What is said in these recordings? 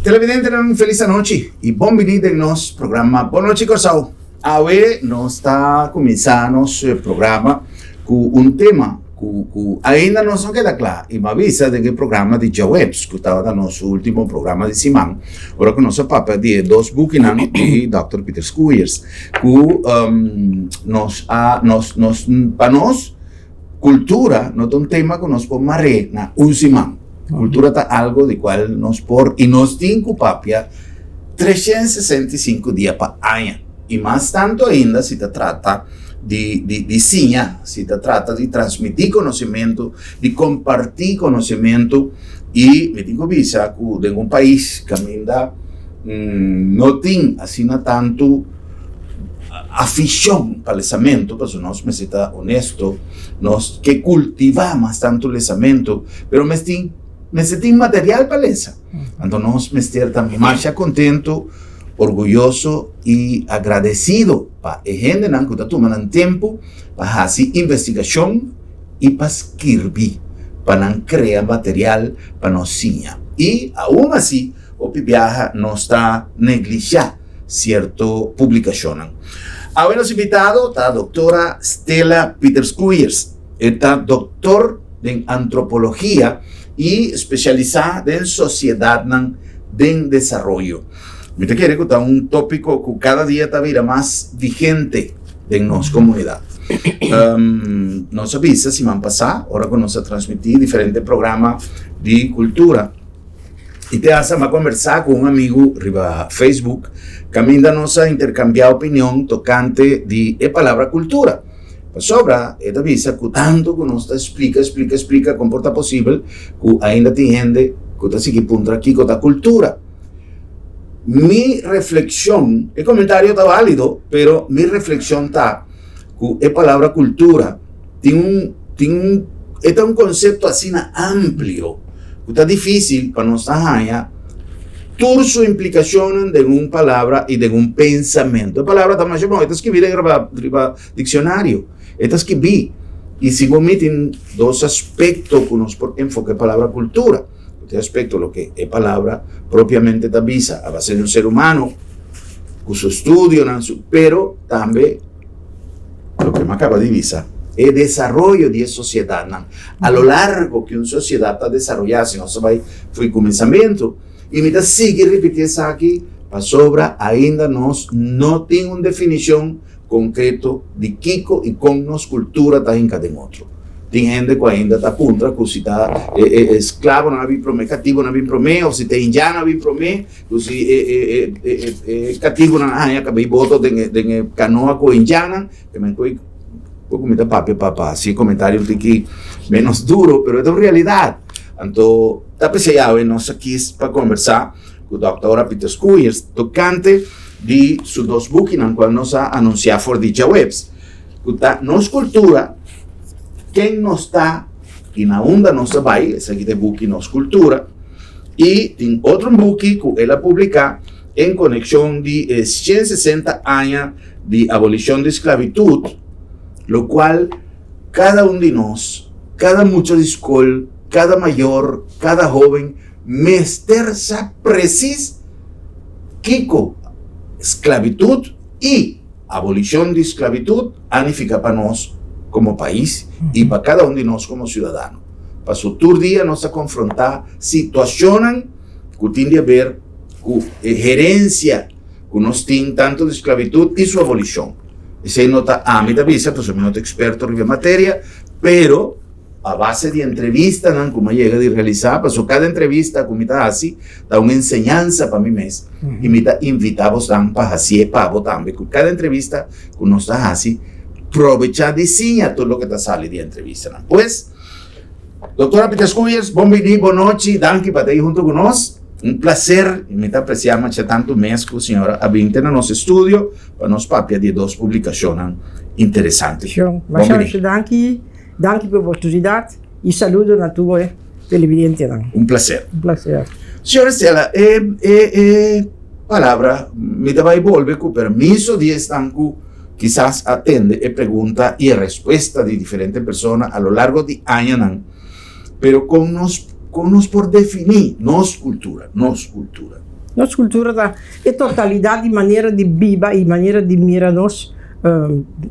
Televidentenan felis anochi y bon bini den nos programa Bon Nochi Kòrsou. Awe nos ta kuminsá nos programa ku un tema ku ku ainda nos no keda kla y mi a bisa den e programa di djaweps ku tabata nos ultimo programa di siman ora ku nos a papia di e dos bukinan di dòkter Pieter Schuiers ku nos a nos nos pa nos Kultura no ta un tema ku nos por mar'é na un siman. Kultura ta algo di kual nos por i nos tin ku papia 365 dia pa aña. I mas tantu ainda si ta trata di di di siña, si ta trata di transmití konosementu, di kompartí konosementu. I mi tin ku bisa ku den un pais kaminda no tin asina tantu Aficion pa lesamentu, pasobra nos mester ta honesto, nos ke kultivá mas tantu lesamentu, pero mes tin mester tin material pa lesa. Anto nos mester ta masha kontentu, orguyoso i agradesido pa e hendenan ku ta tuma nan tempu pa hasi investigashon i pa skirbi, pa nan krea material pa nos siña. I aun asi hopi biaha nos ta neglishá sierto publikashonnan. Awe nos invitado ta Doktora Stella Pietersz-Koeiers. E ta doktor den antropologia i spesialisá den sosiedatnan den desaroyo. Mi ta kere ku ta un tópiko ku kada dia ta bira mas vigente den nos komunidat. Nos a bisa siman pasá ora ku nos a transmití diferente programa di kultura. I te hasta m'a kombersá ku un amigu riba Facebook kaminda nos a interkambiá opinion tokante di e palabra kultura. Pasobra e ta bisa ku tantu ku nos ta splika, splika, splika kon por ta posibel ku ainda tin hende ku ta sigui puntra kiko ta kultura. Mi reflekshon, e komentario ta válido, pero mi reflekshon ta ku e palabra kultura tin un tin un e ta un konsepto asina amplio ku ta difísil pa nos ta haña tur su implikashonnan den un palabra i den un pensamentu. E palabra ta masha bon, e ta skibí den riba riba dikshonario, e ta skibí. I segun mi tin dos aspekto ku nos por enfoka e palabra kultura. Ku tin aspekto loke e palabra propiamente ta bisa a base di un ser humano ku su estudionan, su pero tambe Loke mi a kaba di bisa, e desaroyo di e sosiedatnan a lo largo ku un sosiedat ta desaroyá, si nos ta bai for di kuminsamentu, i mi ta sigui ripití esaki pasobra ainda nos no tin un definishon konkreto di kiko i kon nos kultura ta hinka den otro. Tin hende ku ainda ta puntra ku si ta e esklabonan a bin promé, katibonan a bin promé, òf si ta indiannan a bin promé. Ku si e e e e e katibunan a haña kabei boto den e den e kanoa ku indiannan, te men ku ku mi ta papia pa pa hasi e komentario un tiki menos duro, pero e ta un realidat. Anto ta p'esei awe nos a kis pa kombersá ku Dòktora Pieter Schuiers tokante di su dos bukinan kual nos a anunsiá for di djaweps, ku ta Nos Kultura, Ken Nos Ta i Na Unda Nos Ta Bai, esaki ta e buki Nos Kultura. I tin otro buki ku el a publiká en konekshon di e 160 aña di abolishon di sklabitut, lokual kada un di nos, kada mucha di skol, kada mayor, kada hóben mester sa presis kiko sklabitut i abolishon di sklabitut a nifiká pa nos komo pais i pa kada un di nos komo siudadano. Paso tur dia nos ta konfrontá situashonnan ku tin di haber ku e herensia ku nos tin tantu di sklabitut i su abolishon. Esei no ta ami ta bisa, pasobra mi no ta eksperto riba e materia, pero a base di entrevistanan ku mi a yega di realisá, pasobra kada entrevista ku mi ta hasi ta un enseñansa pa mi mes i mi ta invitá bosnan pa hasié pa bo tambe, ku kada entrevista ku nos ta hasi, probechá di siña tur loke ta sali di e entrevistanan. Pues, Doctora Pieter Schuiers, bon bini, bon nochi, danki pa ta ei hunto ku nos. Un placer, i mi ta apresiá masha tantu mes ku señora a bin te na nos estudio pa nos papia di e dos publikashonnan interesante. Bon Masha bini. masha danki, danki pa e oportunidat i saludo na tur e televidentenan. Un placer. Un placer. Señora Stella, e e e palabra mi ta bai bolbe ku permiso di esnan ku Kisas a tende e pregunta i e respuesta di diferente persona a lo largo di añanan. Pero kon nos Kon nos por definí nos kultura, nos kultura? Nos kultura ta e totalidat di manera di biba i manera di mira nos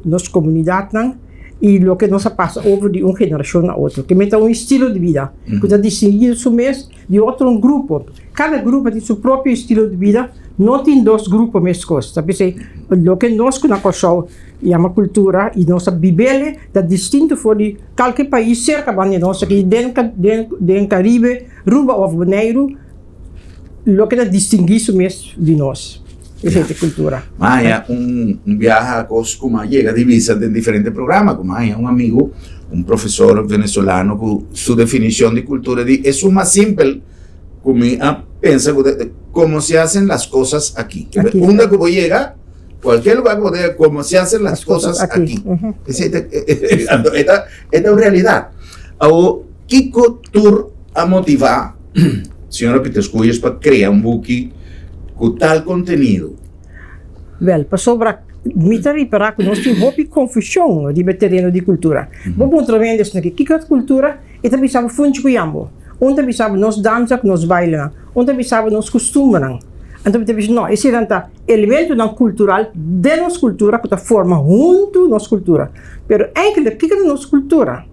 nos komunidatnan i loke nos a pasa over di un generashon na otro. Ke men ta un estilo di bida ku ta distinguí su mes di otro un grupo. Kada grupo tin su propio estilo di bida, no tin dos grupo meskos. Ta p'esei loke nos ku na Kòrsou yama kultura i nos ta bib'el ta distinto for di kalke pais serka banda di nos aki den den Karibe, Ruba òf Boneiru, loke ta distinguí su mes di nos esei ta kultura. Maya un biaha kos ku mi a yega di bisa den diferente programa ku mi a haña un amigu, un profesor venezolano ku su definishon di kultura di esun mas simpel ku mi a pensa ku ta como se hacen las cosas aki. Unda ku bo yega Cualquier lugar ku bo ta yega, como se hacen las cosas aki. Esei ta, anto e ta, e ta un realidad. Awor, kiko tur a motivá señora Pieter Scoeiers pa krea un buki ku tal kontenido? Wèl, pasobra mi ta ripará ku nos tin hopi konfushon riba e tereno di kultura. Bo puntra hende esaki, kiko ta kultura? E ta bisa bo funchi ku yambo. Un ta bisa bo nos dansa ku nos bailenan. Un ta bisa bo nos kustumbernan. Anto mi ta bisa, no, eseinan ta elementonan kultural den nos kultura ku ta forma huntu nos kultura. Pero eigenlijk kiko ta nos kultura?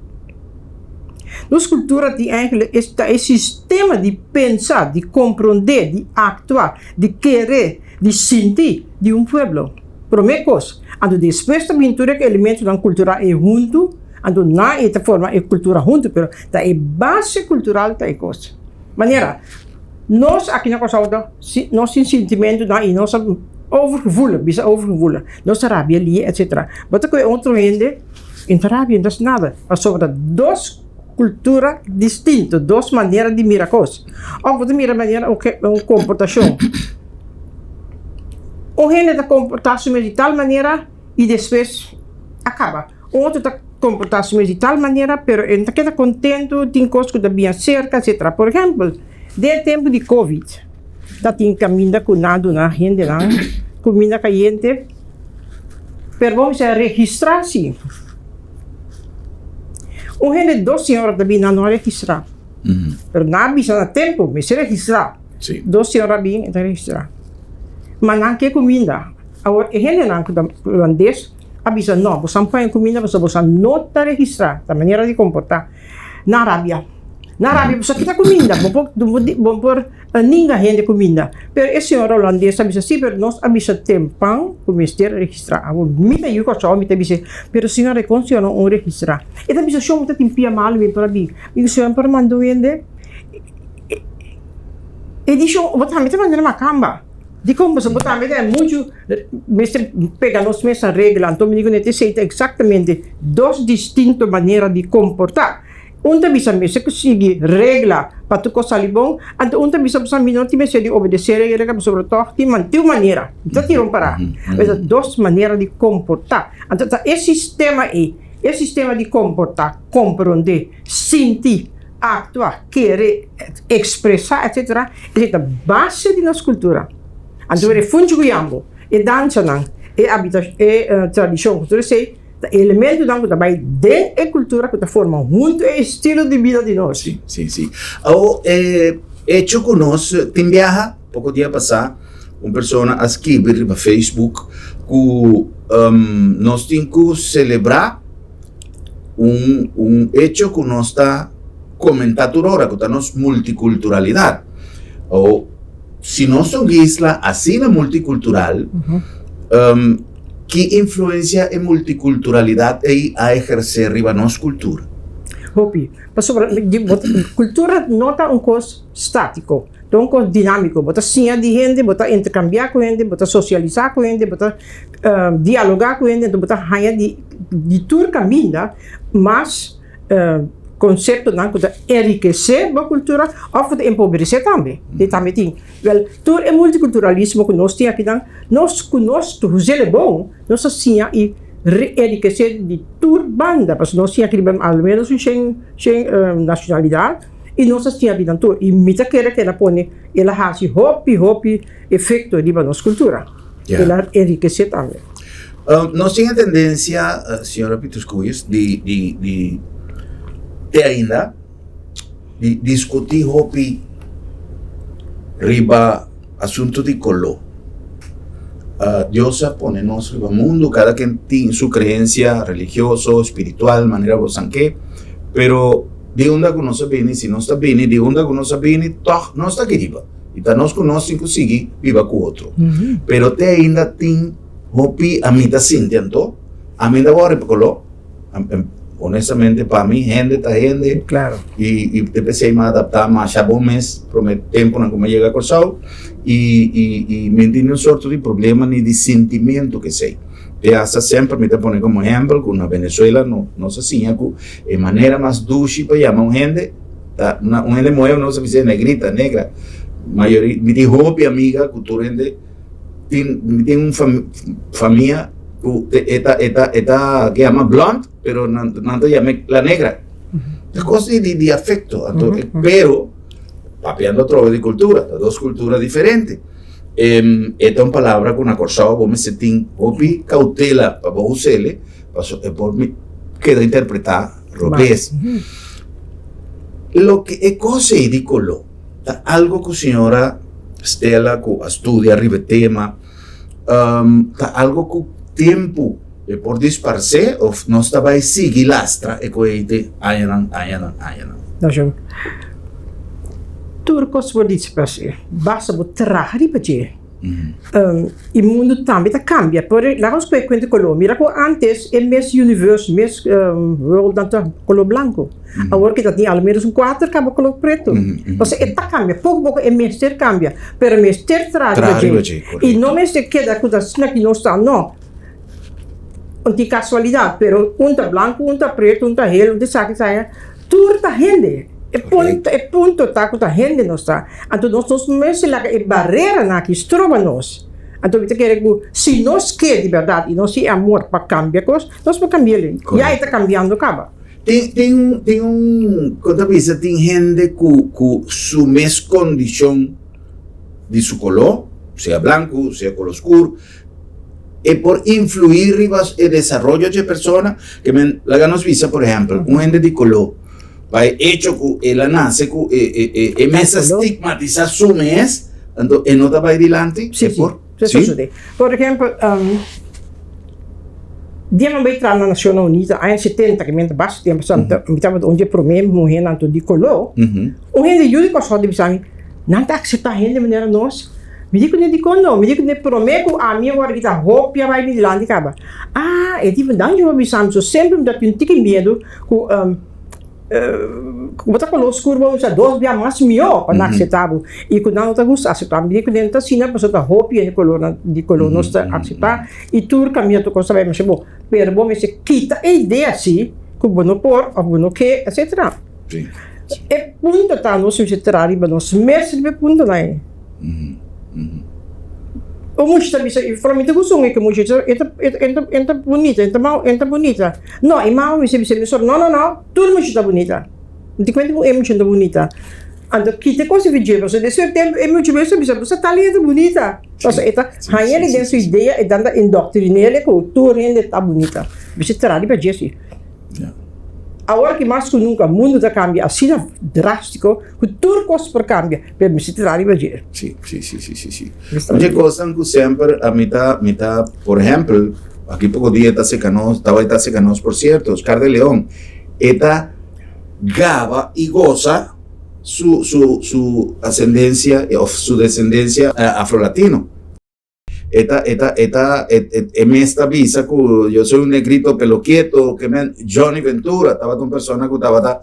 Nos kultura tin eigenlijk es ta e sistema di pensa, di komprondé, di aktua, di kere, di sinti di un pueblo. Promé kos. Anto despues ta bin tur e elementonan kultural ei huntu, anto nan ei ta forma e kultura huntu, pero ta e base kultural ta e kos. Manera. Nos aki na Kòrsou ta nos tin sintimentunan i nos ta overgevoelig, bisa overgevoelig. Nos ta rabia lihe etcetera. Bo ta kohe otro hende i no ta rabia, no ta hasi nada. Pasobra ta dos kultura distinto, dos manera di mira kos. Òf bo ta mira manera un komportashon. Un hende ta komportá su mes di tal manera i despues a kaba. Un otro ta komportá su mes di tal manera, pero e no ta keda kontentu, tin kos ku ta bin aserka, etsetera. Por ehèmpel, den e tempu di covid, ta tin kaminda ku nan a duna hendenan kuminda kayente, pero bo mester a registrá si. Un hende dos señora ta bin, nan no a registrá. Pero nan a bisa na tempu, mester registrá. Dos señora a bin, e ta registrá. Ma nan ke kuminda. Awor, e hendenan ku ta hulandes a bisa, No, boso a paña kuminda pasobra boso no ta registrá. Ta manera di komportá. Nan rabia. Nan rabia pasobra kita kuminda. Bo por, bo por ninga hende kuminda. Pero e señora hulandes a bisa, Sí, pero nos a bisa tempan ku mester registrá. Awor, mi ta yu Kòrsou, mi ta bis'é, Pero señora, kon señora no registrá? E ta bisa, Shon, mi ta tin pia malu, mi por a bin. Mi di, Señora por manda un hende? E di, Shon, bo tambe ta manda na makamba. Dikon? Pasobra bo tambe ta muchu mester pega nos mes na regla. Anto mi di ku ne ta esei ta eksaktamente dos distinto manera di komportá. Un ta bisa mester ku sigui regla pa tur kos sali bon, anto un ta bisa pasobra mi no tin mester di obedesé regla pasobra tòg tin man tin un manera, mi ta tira un pará. Pues ta dos manera di komportá. Anto ta e sistema ei, e sistema di komportá, komprondé, sinti, Aktua, kere, ekspresá etsetera, esei ta base di nos kultura. Anto e funchi ku yambo, e dansanan, e habita e tradishon, tur esei ta elementonan ku ta bai den e kultura ku ta forma huntu e estilo di bida di nos. Sí, sí, sí. Awor e hecho ku nos tin biaha, poko dia pasá un persona a skibi riba Facebook ku nos tin ku selebrá un un hecho ku nos ta komentá tur ora ku ta nos multikulturalidat. O si nos ta un isla asina multikultural, ki influensia e multikulturalidat ei a ehersé riba nos kultura? Hopi. Pasobra kultura no ta un kos státiko. Ta un kos dinámiko. Bo ta siña di hende, bo ta interkambiá ku hende, bo ta sosialisá ku hende, bo ta dialogá ku hende, enton bo ta haña di di tur kaminda mas konseptonan ku ta enrikesé bo kultura òf ku ta empobresé tambe. Di tambe tin. Wèl, tur e multikulturalismo ku nos tin akinan, nos ku nos hus'é bon, nos ta siña i enrikesé di tur banda, pasobra nos tin aki riba al ménos un shen shen nashonalidat. I nos a siña binan tur. I mi ta kere ku el a pone, el a hasi hopi, hopi efekto riba nos kultura. El a enrikesé tambe. Nos tin e tendensia, señora Pietersz-Koeiers, di, di, di te ainda. di diskutí hopi riba asuntu di koló. Dios a pone nos riba mundu, kada ken tin su kreensia religioso, spiritual, manera bo san ke, pero di unda ku nos a bini, si nos ta bini di unda ku nos a bini, tòg nos ta aki riba. I ta nos ku nos tin ku sigui biba ku otro. Pero te ainda tin hopi, ami ta sinti anto, ami ta wòrdu riba koló. Honestamente pa mi hende ta hende. Claro. Y, y te pesey mi adapta masha bon mes prome temponan cu mi a yega Corsou y, y, y mi no tin un sorto di problema ni di sentimiento que esey. Te hasta semper mi ta pone como ehempel cu na Venezuela no, nos a siña cu e manera mas dushi pa yama un hende ta una, un hende muhe nos a bisa negrita, negra. Mayoria, mi tin hopi amiga cu tur hende tin mi tin un famia ku e ta e ta e ta ke yama blond pero nan nan ta yam'e la negra ta kos di di afekto anto pero papiando atrobe di kultura ta dos kultura diferente e ta un palabra ku na Kòrsou bo mester tin hopi koutela pa bo us'e pasobra e por keda interpretá robes loke e kos ei di koló. Ta algo ku señora Stella ku a studia riba e tema ta algo ku tempu e por disparsé of nos ta bai sigui lastra e koete añanan añanan añanan? No shon. Tur kos por disparsé, basta bo traha riba dje. E mundu tambe ta kambia. Por laga nos pone kuenta koló. Mira ku antes e mes universe, mes world nan ta koló blanku. Awor ki ta tin al menos un kuater kaba koló pretu. Pasobra e ta kambia. Poko poko e mester kambia. Pero mester traha riba dje. I no mester keda ku ta asina ki nos ta. No. Un tin kasualidat, pero un ta blanku, un ta pretu, un ta hel, un ta esaki, esaya. Tur ta hende. E punto, e punto ta ku ta hende nos ta. Anto nos nos mester laga e bareranan aki stroba nos. Anto mi ta kere ku si nos ke di bèrdat i nos tin e amor pa kambia kos, nos por kambi'el. Ya e ta kambiando kaba. Tin tin un tin un kon ta bisa tin hende ku ku su mes kondishon di su koló, sea blanku, sea koló skur, e por influí riba e desaroyo dje persona, ke men laga nos bisa por ehèmpel un hende di koló pa e echo ku el a nase ku e e e e mes a stigmatisá su mes, anto e no ta bai dilanti, Sí, e por? sí, Sí? sosodé. Por ehèmpel, dia mi bai traha na Nashonnan Uní ta aña setenta, ke men ta basta tempu, mi tabata un dje promé muhénan anto di koló, Un hende yu di Kòrsou ta bisa mi, Nan ta akseptá hende manera nos? Mi di kuné, Dikon no? Mi di kuné, Promé ku ami a wòrdu kita hopi a bai mi dilanti kaba. Ah, e di, Dan Jehová bisa mi, so semper mi ta tin un tiki miedu ku ku bo ta koló skur bo bisa dos bia mas mihó pa nan akseptá bo i ku nan no ta gusta akseptá. Mi di kuné, No ta asina pasobra ta hopi hende koló di koló nos ta akseptá i tur kaminda tur kos ta bai masha bon. Pero bo mester kita e idea si ku bo no por òf bo no ke, etsetera. E punto ta nos mester traha riba nos mes riba e puntonan ei. Un mucha ta bisa, i mi ta gusta un e mucha, e ta e ta bunita, e ta mau, e ta bunita. No, e mama mester bisa mesora, no, no, no, tur mucha ta bunita. Mi ta kuenta ku e mucha ta bunita. Anto kita e kos di dje, pasobra den su tempu e mucha mes ta bisa, bo sa tal hende ta bunita. Pasobra e ta haña den su idea, e ta indoktrin'el ku tur hende ta bunita. Mester traha riba dje si. Awor ki mas ku nunka mundu ta kambia asina drástiko ku tur kos por kambia, pero mester traha riba dje. Sí, sí, sí, sí, sí, sí. Un dje kosnan ku semper a mi ta, mi ta, por ehèmpel, aki poko dia ta seka nos, tabata ta seka nos por sierto, Oscar de Leon, e ta gaba i gosa su, su, su asendensia òf su desendensia afrolatino. E ta, e ta, e ta, e, e, e mes ta bisa ku yo soy un negrito pelo quieto, ke men Johnny Ventura tabata un persona ku tabata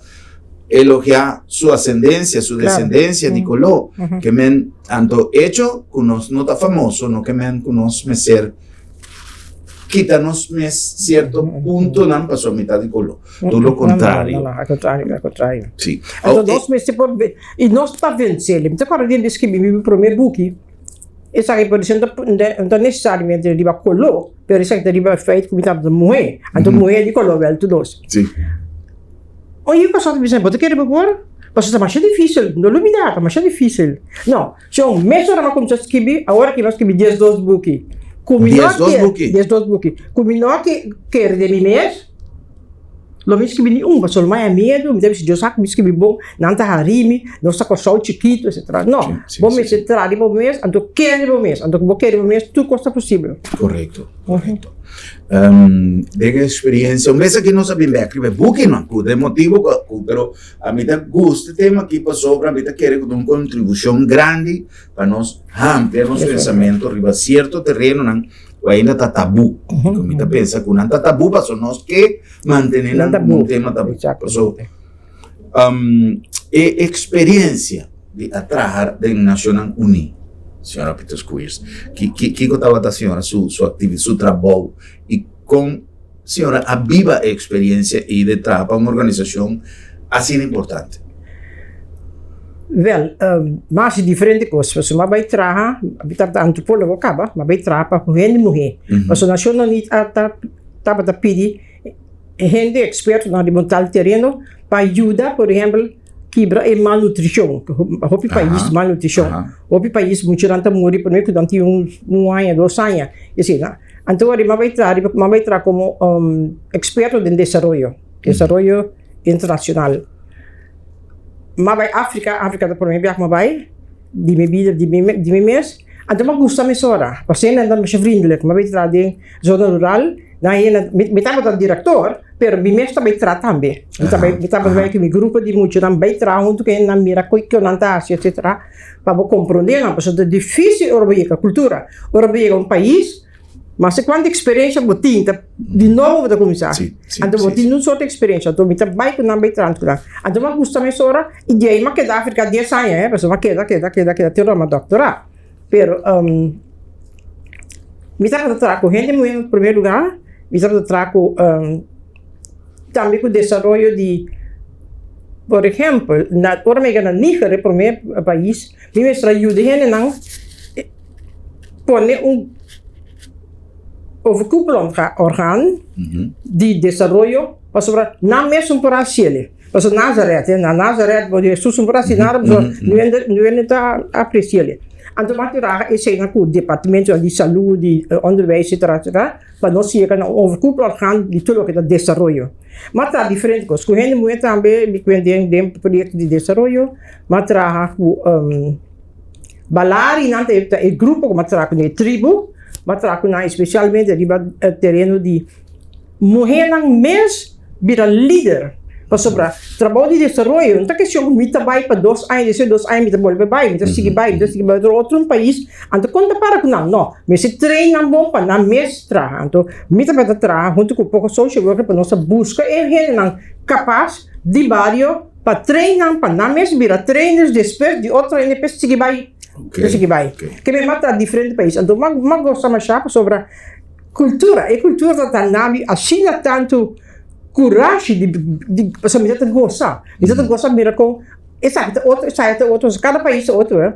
elogiá su ascendencia, su descendencia di koló, ke men anto hecho ku nos no ta famoso no ke men ku nos mester kita nos mes sierto puntonan pasobra mi ta di koló, tur lo kontrario. No, no, al kontrario, al kontrario. Sí. Anto nos mester por, i nos ta vensé, mi ta kòrda di skibi mi promé buki. Esaki por esei no ta nesesariamente riba koló, pero esaki ta riba e feit ku mi tabata muhé. Anto muhé di koló wèl tur dos. Un yu pasó ta bisa, bo ta kere bo por? Pasobra ta masha difísil, no lubidá, ta masha difísil. No, si un mes ora mi a kuminsá skibi, awor aki mi a skibi diesdos buki. Ku mi no a kere, diesdos buki. Ku mi no a kere den mi mes. Lo mi skibi ni un, pasobra mi a miedu, mi ta bisa Dios sa ku mi skibi bon, nan ta hari mi, nos ta Kòrsou chikitu, etcetera. No, bo mester traha riba bo mes, anto kere riba bo mes, anto ku bo kere riba bo mes tur kos ta posibel. Korekto, korekto. Den e eksperiencia, un bes aki nos a bin bek riba e bukinan ku den motibu ku, pero ami ta gusta e tema aki pasobra mi ta kere ku ta un kontribushon grandi pa nos hamplia nos pensamentu riba sierto terenonan ku ainda ta tabú. Ku mi ta pensa ku nan ta tabú pasobra nos ke mantené nan komo un tema tabú. Pasobra e eksperensia di a traha den Nashonnan Uní, señora Pieter Squeers, kiko tabata señora su su trabou i kon señora a biba e eksperensia ei di traha pa un organisashon asina importante? Wèl, mas di diferente kos. Pasobra mi a bai traha, mi tabata antropólogo kaba, mi a bai traha pa ku hende muhé. Pasobra Nashonnan Uní tabata pidi hende ekspertonan riba un tal tereno pa yuda, por ehèmpel, kibra e malnutrishon. Hopi pais malnutrishon. Hopi pais muchanan ta muri promé ku nan tin un aña, dos aña, i asina. Anto mi a bai traha, mi a bai traha komo eksperto den desaroyo, desaroyo internashonal. M'a bai Afrika, Afrika ta prome biaha ku m'a bai di mi bida, di mi di mi mes. Anto m'a gusta mesora, pasobra nan ta masha vriendelijk. M'a bai traha den zona rural, nan hende, mi mi tabata direktor, pero mi mes ta bai traha tambe. Mi ta bai mi tabata bai ku mi grupo di muchanan bai traha huntu ku nan, mira kiko nan ta hasi etsetera, pa bo komprondé nan, pasobra ta difisil ora bo yega kultura, ora bo yega un pais. Maske kuantu eksperensia bo tin, ta di nobo bo ta kuminsá. Anto bo tin un sorto eksperensia. Anto mi ta bai ku nan bai trant ku nan. Anto mi a gusta mesora i di ei mi a keda Afrika dies aña, eh, pasobra mi a keda, keda, keda, keda te ora mi a doktorá. Pero mi tabata traha ku hende muhé na primer lugá, mi tabata traha ku tambe ku desaroyo di, por ehèmpel, na ora mi a yega na Níger, e promé pais, mi mester a yuda e hendenan. Pone un overkoepelend orgaan di desaroyo pasobra nan mes un por haci el'e. Pasobra Nazaret, na Nazaret bo Jesus un por haci nada pasobra nu hende ta aprecia el'e. Anto bo a traha eseinan cu departamentonan di salud, di onderwijs etcetera etcetera pa nos yega na un overkoepelend orgaan di tur loke ta desaroyo. Ma traha diferente cos. Cu hende muhe tambe mi cuenta den proyecto di desaroyo, mi a traha cu. Balarinan ta e grupo ku a traha ku nan, e tribu ku a traha ku nan espesialmente riba e tereno di muhénan mes bira lider. Pasobra trabou di desaroyo no ta kestion ku mi ta bai pa dos aña, despues di dos aña mi ta bolbe bai, mi ta sigui bai, mi ta sigui bai otro un pais. Anto kon ta para ku nan? No, mester train nan bon pa nan mes traha. Anto mi tabata traha huntu ku poko social worker pa nos a buska e hendenan kapas di bario. Pa train nan pa nan mes bira trainers despues di otro hende p'e sigui bai p'e sigui bai. Ke mi mata diferente pais anto m'a m'a gosta masha pasobra kultura e kultura ta ta nabi asina tantu kurashi di di pasobra mi ta ta gosa mi ta ta gosa mira kon esaki ta otro esaki ta otro kada pais ta otro eh.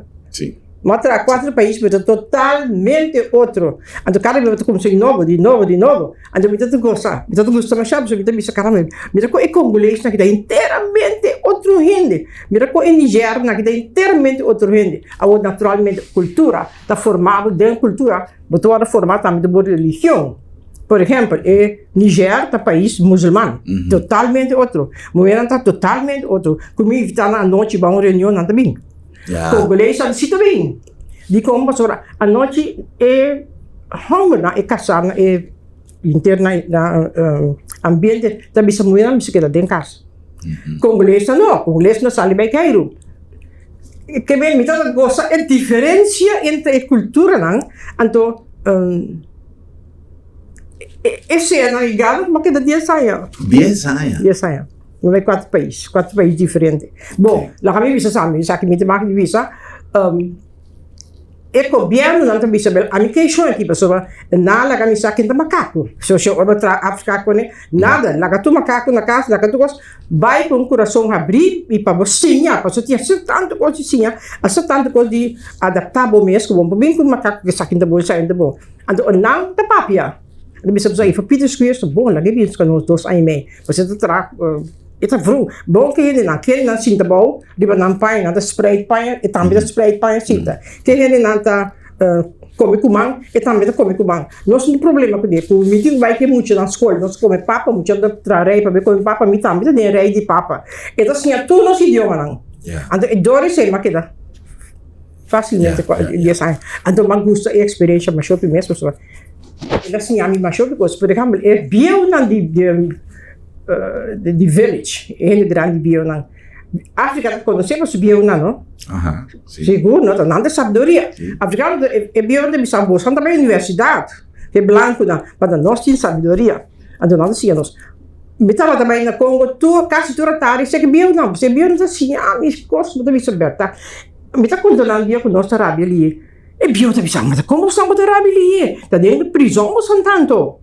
M'a traha kuater pais pero ta totalmente otro. Anto kada bes bo ta kuminsá di nobo, di nobo, di nobo. Anto mi ta ta gosa, mi ta ta gusta masha pasobra mi ta bisa caramba, mira kon e Congolesnan aki ta enteramente otro hende, mira kon e Nigernan aki ta enteramente otro hende. Awor naturalmente kultura ta forma bo, den kultura bo ta wòrdu forma tambe den bo religion. Por ehèmpel e Niger ta pais musulman, totalmente otro. Muhernan ta totalmente otro. Ku mi invitá nan anochi ba un reunion nan ta bin. Congolesa si ta bin. Dikon? Pasobra anochi e hòmbernan, e kasánan, e henter na ambiente ta bisa muhernan mester keda den kas. Congolesa no, congolesa no sali bai keiru. Ke men mi ta gosa e diferensia entre e kulturanan, anto e sena i gana bo keda dies aña. Dies aña? Dies aña. No bai kuater pais, kuater pais diferente. Bon, laga mi bisa sa, mi bisa aki mi ta mak di bisa, e gobièrnunan ta bisa bel, ami ke shon aki pasobra nan laga mi sa ken ta makaku. So si ora bo traha afspraak kuné, nada, laga tur makaku na kas, laga tur kos, bai ku un kurason habrí i pa bo siña, pasobra tin asina tantu kos di siña, asina tantu kos di adaptá bo mes ku bo no por bin ku un makaku ku esaki ta bon, esaki ta bon. Anto nan ta papia. Nan bisa bo sa, e Pieter Squeers ta bon, laga e bin buska nos dos aña i mei. Pasobra e ta traha, e ta vru. Bon ku hendenan, ke hendenan sinta bou riba nan paña, nan ta spreid paña, e tambe ta spreid paña sinta. Ke hendenan ta. Kome ku man, e tambe ta kome ku man. Nos no tin problema kuné. Ku mi tin bai ku e muchanan skol, nos kome papa, muchanan ta traha rei pa mi kome papa, mi tambe ta den rei di papa. E ta siña tur nos idiomanan. Anto e dor esei m'a keda fásilmente ku dies aña. Anto m'a gusta e eksperensha masha hopi mes pasobra el a siña mi masha hopi kos. Por ehèmpel, e bieunan di di village, e hende grandi bieunan. Afrika ta konosé pa su bieunan, no? Aha, si. Sigur, no? Ta nan ta sabiduria. Si. Afrikano ta, e bieunan ta bisa boso ta bai universidat, e blankunan, pa nos tin sabiduria. Anto nan ta siña nos. Mi tabata bai na Kongo tur, kasi tur atardi, seki bieunan, pasobra e bieunan ta siña mi kos, mi ta bisa bèrdat. Mi ta konta nan dia ku nos ta rabia liye. E bieu ta bisa, ma kon boso ta rabia liye? Ta den prizòn boso tanto.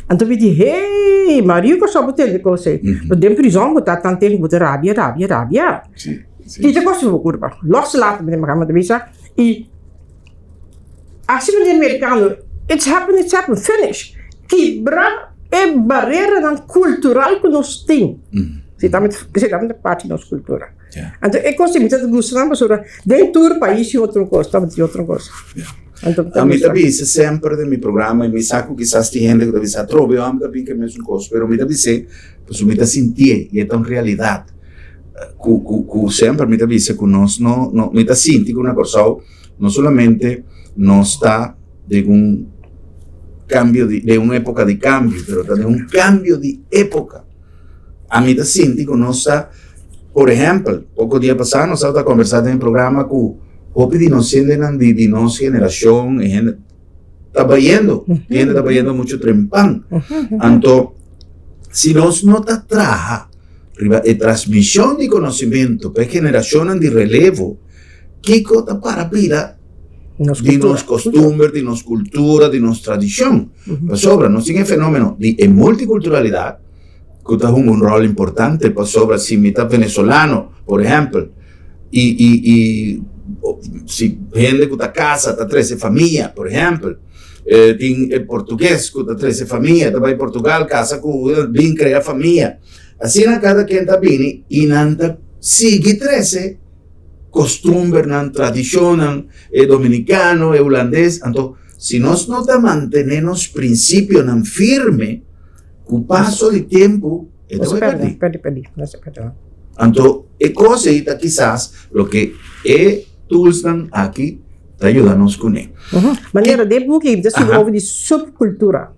Anto mi di, hey, Mario Kòrsou bo tende kos ei. Bo den prizòn bo ta tanten ku bo ta rabia, rabia, rabia. Kita kos di bo kurpa. Loslaat mi den mi ta bisa. I asina den merikano, it's happen, it's happen, finish. Kibra e bareranan kultural ku nos tin. Si ta si ta parti di nos kultura. Anto e kos ei mi ta gusta nan pasobra den tur pais tin otro kos, tabatin otro kos. Anto mi ta A mi ta gusta. bisa semper den mi programa y mi sa cu kisas tin hende cu ta bisa atrobe o ami ta bin cu e mesun cos, pero mi ta bis'é pasobra mi ta sintié y e ta un realidad cu cu cu semper mi ta bisa cu nos no no mi ta sinti cu na Corsou no solamente nos ta den un cambio di den un epoca di cambio pero ta den un cambio di epoca. Ami ta sinti cu nos ta, por ehempel, poco dia pasa nos tabata conversa den e programa cu hopi di nos hendenan di di nos generacion, e hende ta bayendo, e hende ta bayendo mucho trempan. Anto, si nos no ta traha riba e transmision di conocimento pa e generacionnan di relevo, kico ta para bira di nos costumber, di nos cultura, di nos tradicion? Pasobra nos tin e fenomeno di e multiculturalidad, ku ta hunga un ròl importante pasobra si mi ta venezolano, por ehèmpel, i i i si hende ku ta kasa ta trese famia, por ehèmpel, tin e portugues ku ta trese famia, ta bai Portugal kasa ku bin krea famia. Asina kada ken ta bini i nan ta sigui trese kostumbernan, tradishonnan, e dominikano, e hulandes, anto si nos no ta mantené nos prinsipionan firme, Ku paso di tempu e ta bai pèrdí. Pèrdí, pèrdí, nos a pèrdí. Anto e kos ei ta kisas loke e toolsnan aki ta yuda nos kuné. Manera den buki mi ta sibi over di subkultura.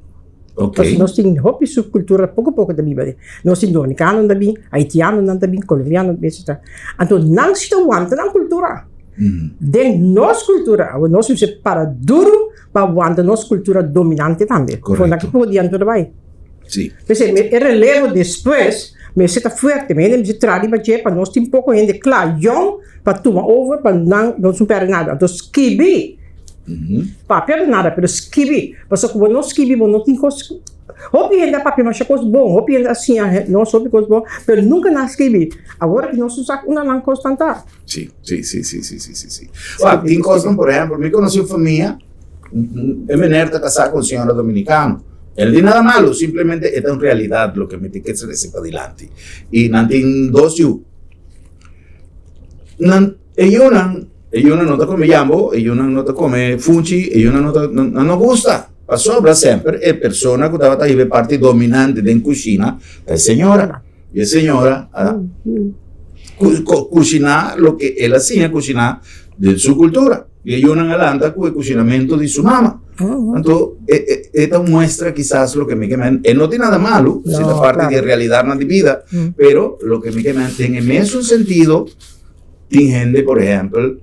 Ok. Pasobra nos tin hopi subkultura poko poko ta biba den. Nos tin dominikanonan ta bin, haitianonan ta bin, kolombianonan ta bin, etcetera. Anto nan si ta wanta nan kultura. Den nos kultura, awor nos mester para duru Pa wanta nos cultura dominante tambe. Correcto. Cu por dianto ta bay. Sí. P'esei e relevo despues mester ta fuerte. Mi hende mester traha riba dje pa nos tin poco hende cla, yong, pa tuma over pa nan no sun perde nada. Anto skibi, papia ta nada, pero skibi. Pasobra cu bo no skibi bo no tin cos. Hopi hende a papia masha cos bon, hopi hende a siña nos hopi cos bon, pero nunca nan a skibi. Awor aki nos no sa unda nan cosnan ta. Sí, sí, sí, sí, sí, sí, sí, sí. Wak, tin kosnan, por ehempel, mi konosí un famia, e meneer ta kasá ku un señora dominikano. El di nada malo, simplemente e ta un realidat loke mi tin ke trese padilanti. I nan tin dos yu. Nan, e yunan, e yunan no ta kome yambo, e yunan no ta kome funchi, e yunan no ta, nan no gusta. Pasobra semper e persona ku tabata hiba e parti dominante den kushina ta e señora. I e señora a kushiná loke el a siña kushiná den su kultura. I e yunan a lanta ku e kushinamentu di su mama. Anto, e ta un muestra kisas loke mi ke men, e no tin nada malu, si ta parti di e realidatnan di bida, pero loke mi ke men den e mesun sentido, tin hende, por ehèmpel,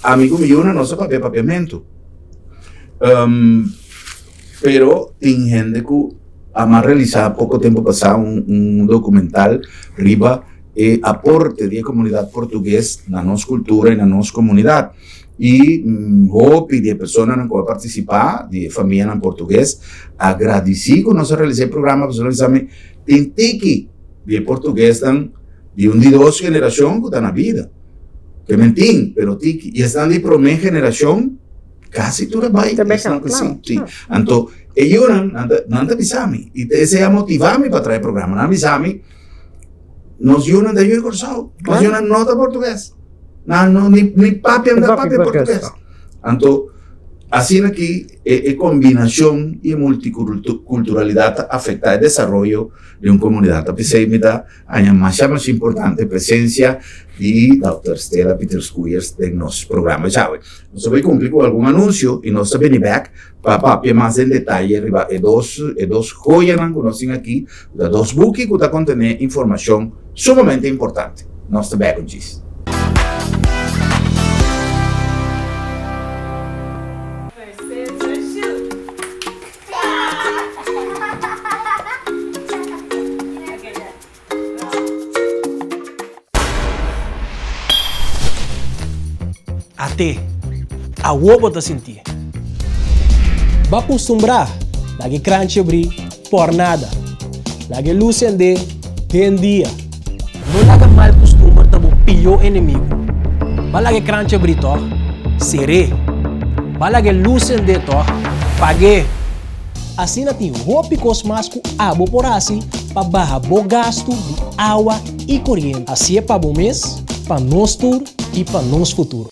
ami ku mi yunan nos a papia papiamentu. Pero tin hende ku a mas realisá poko tempu pasá un un dokumental riba e aporte di e komunidat portugues na nos kultura i na nos komunidat. I hopi di e personanan ku a partisipá, di e famianan portugues, a gradisí ku nos a realisá e programa pasobra nan sa mi tin tiki di e portuguesnan di un di dos generashon ku ta na bida. Ke men tin, pero tiki. I esnan di promé generashon. Casi tur a bai esnan cu si. Si. Anto e yunan nan ta nan ta bisa mi y esey a motiva mi pa trae programa. Nan a bisa mi nos yunan ta yu di Corsou, nos yunan no ta portugues. Nan no ni ni papia no ta papia portugues. Anto. Asina ki e kombinashon i e multikulturalidat ta afektá e desaroyo di un komunidat. Ta p'esei mi ta haña masha masha importante e presensia di Dòkter Stella Pietersz-Koeiers den nos programa djawe. Nos ta bai kumpli ku algun anunsio i nos ta bini bèk pa papia mas den detaye riba e dos e dos joyanan ku nos tin aki, ku ta dos buki ku ta kontené informashon sumamente importante. Nos ta bèk un djis. At'é, awor bo ta sintié. Bo a kustumbrá laga e kranchi abrí por nada. Laga e lus sendé den dia. No laga mal kustumber ta bo pió enemigu. Bo a laga e kranchi abrí tòg? Ser'é. Bo a laga e lus sendé tòg? Pag'é. Asina tin hopi kos mas ku abo por hasi pa baha bo gastu di awa i koriente. Hasié pa bo mes, pa nos tur i pa nos futuro.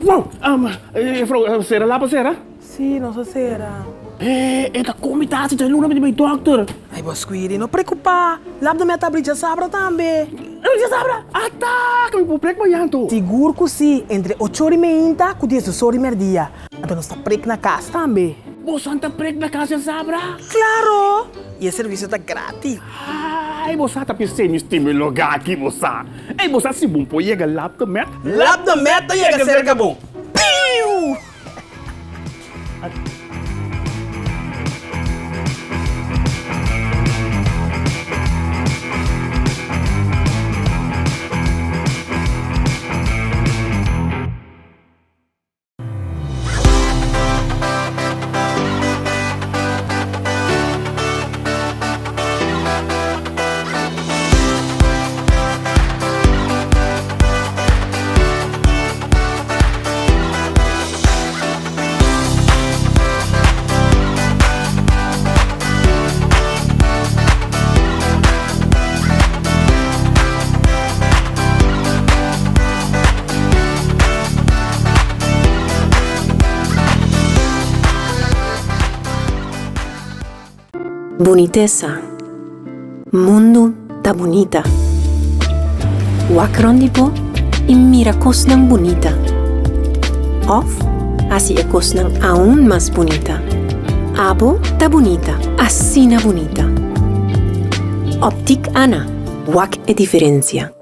Wow! Juffrouw, sera lapa sera? Sí, nos a sera. E, e ta kon mi ta hasi dje luna mi ta bai dòkter. Ai, bo Squiri, no preokupá. Lap de mi a ta abri djasabra tambe. Abri djasabra? Ata! Ke mi por prek mañan anto? Sigur ku sí, entre ocho ora i meinta ku diesdos ora i mèrdia. Anto nos ta prek na kas tambe. Boso ta prek na kas djasabra? Klaro! I e servisio ta gratis. Ai, bo sa ta p'esei mi stima e lugá aki, bo sa. Ei, bo sa si bon por yega Lap de Met? Lap de Met ta yega serka bo. Piu! Bunitesa. Mundu ta bunita. Wak rond di bo i mira kosnan bunita. Òf hasi e kosnan aun mas bunita. Abo ta bunita, asina bunita. Optik Ana, wak e diferensia.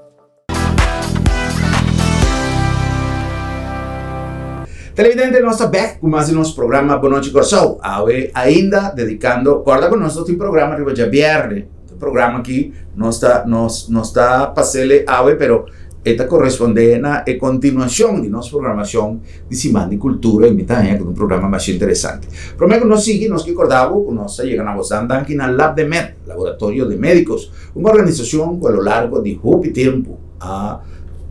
Televidente nos ta bek ku mas di nos programa Bonochi Kòrsou. Awe ainda dedikando, kòrda ku nos no tin programa riba djabièrnè. E programa aki nos ta nos nos ta pas'el awe pero e ta korespondé na e kontinuashon di nos programashon di Siman di Kultura i mi ta haña ku ta un programa masha interesante. Promé ku nos sigui nos ke kòrda bo ku nos ta yega na bosnan danki na Labdemed, Laboratorio de Médicos, un organisashon ku a lo largo di hopi tempu a